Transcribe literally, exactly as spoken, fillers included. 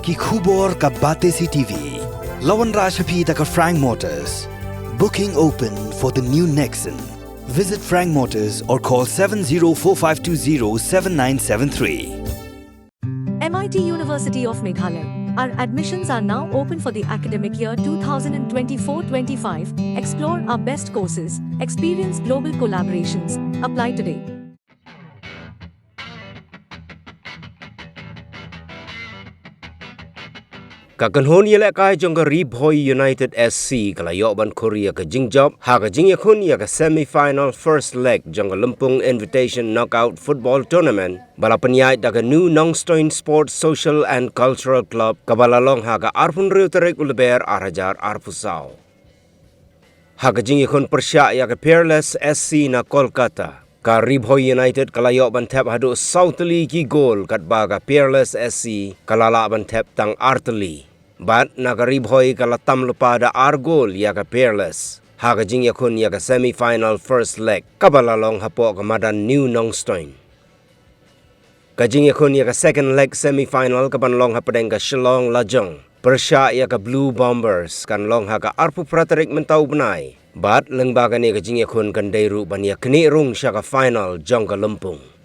Ki khubor ka Batesi T V. La wanrah sha phi da ka Frank Motors. Booking open for the new Nexon. Visit Frank Motors or call seven zero four five two zero seven nine seven three. M I T University of Meghalaya. Our admissions are now open for the academic year twenty twenty-four twenty-five. Explore our best courses, experience global collaborations. Apply today. Ka kynhun ïalehkai jong ka Ri Bhoi United S C ka la ïoh ban khur ïa ka jingjop ha ka jingïakhun ïa ka semi-final first leg jong ka Lympung Invitation Knockout Football Tournament ba la pynïaid da ka New Nongstoin Sports Social and Cultural Club, kaba la long ha ka arphew hynriew tarik u Lber ar hajar arphew saw. Ha ka jingïakhun pyrshah ïa ka Peerless S C na Kolkata, ka Ri Bhoi United ka la ïoh ban thep haduh saw tylli ki gol, katba ka Peerless S C ka la lah ban thep tang ar tylli. Bad na ka Ri Bhoi ka la tam lypa da ar gol ïa ka Peerless ha ka jingïakhun ïa ka semi-final first leg, kaba la long hapoh ka madan New Nongstoin. Ka jingïakhun ïa ka second leg semi-final kaban long hapdeng ka Shillong Lajong pyrshah ïa ka Blue Bombers kan long ha ka arphew phra tarik mynta u bnai. Bad lyngba kane ka jingïakhun kan dei ruh ban ïaknieh rung sha ka final jong ka Lympung.